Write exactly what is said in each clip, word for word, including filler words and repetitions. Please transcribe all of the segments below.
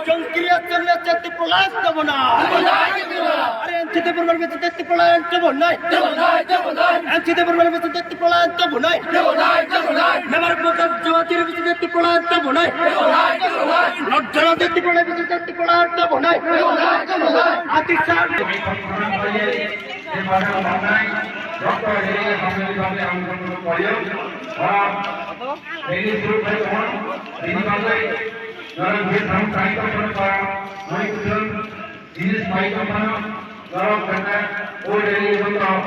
Chongkiriya chongya chati polai tabona. Are anchite borbar bechite polai tabonai. Anchite borbar bechite polai tabonai. Namar bokas jawati bechite polai tabonai. Nodjala chati polai bechite polai tabonai. Ati sar. Ini suruh saya teman, ini bagai, dalam dia tahu saya tak pernah para, naik ke dalam, ini sebaik apa, dalam kata, oh, dari itu tahu,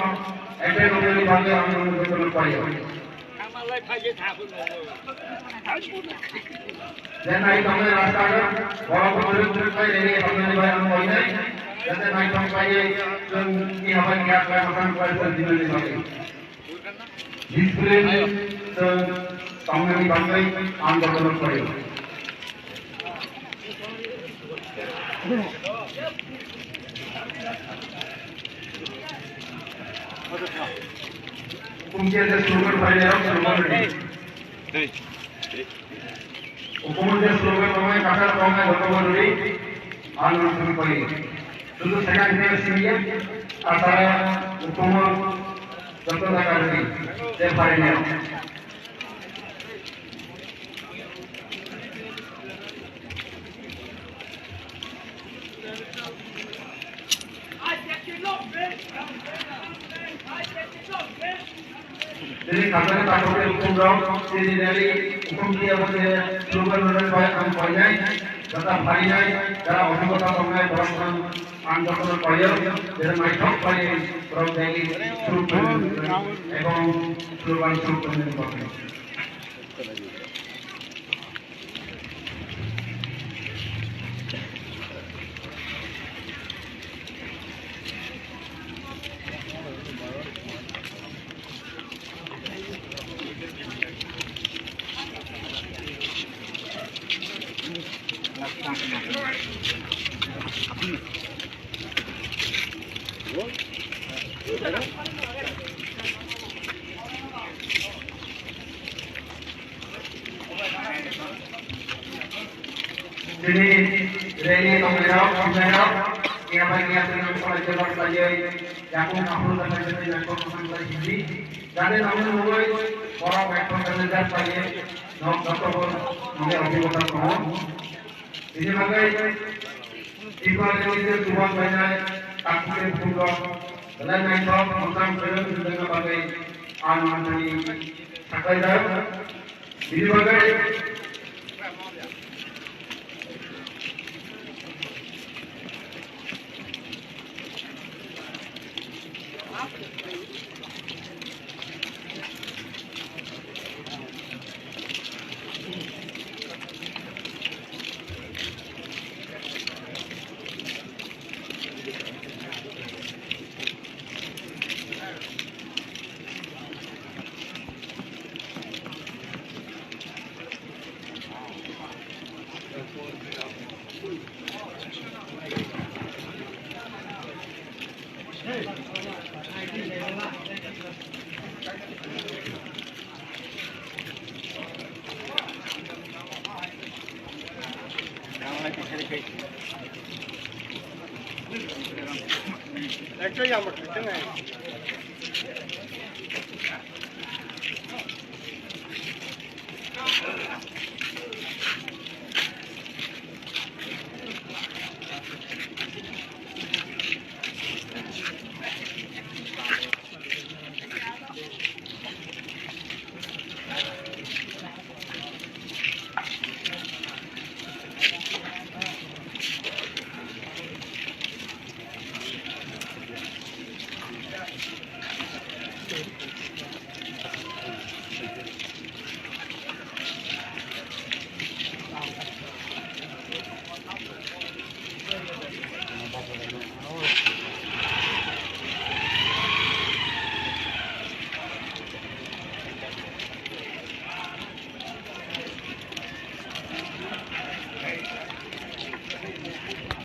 ada yang dari bagai, yang belum betul apa ya. Then I come last time, orang pun belum terus saya dari apa yang dibayar, apa ini, dan then I come saya, dan ini apa yang kita akan lakukan, dan ini bagai. Discipline tei tongmani bagwi ang jotono khlaio. Hukum khe je slogan phainairok slogan rwdi. Hukumu je slogan tongnai, kasar tongnai, jotobo rwdi, ang nang suri pai. Sudu second year senior, asara hukumu joto jaga rwdi, je phainairok. Tini kasari takhuke hukum rok, tini neli hukum khe abo je slogan rwna bai ang koinai, jata phainai, jara ojibota tongnai borok rok ang jotono koio, je naithok bai borok daily suruk ebong slogan suruk tongmani bagwi. Tini rally tongnairok, tongnairok, yabai ya tini ang kolai jebak laioi, yakung kaphuru jebak jebak yakung kaphuru jebak hindi. Jani nangni mungoi borok ekdom jani jat laioi, nok joto bo nangni obhigota tongo. Bini bagwi Tripura ni je chuban bainai takhuk tei bukhuk rok belai naithok mwchang kwrwng wngna bagwi ang manthani sakhlaijak. Bini bagwi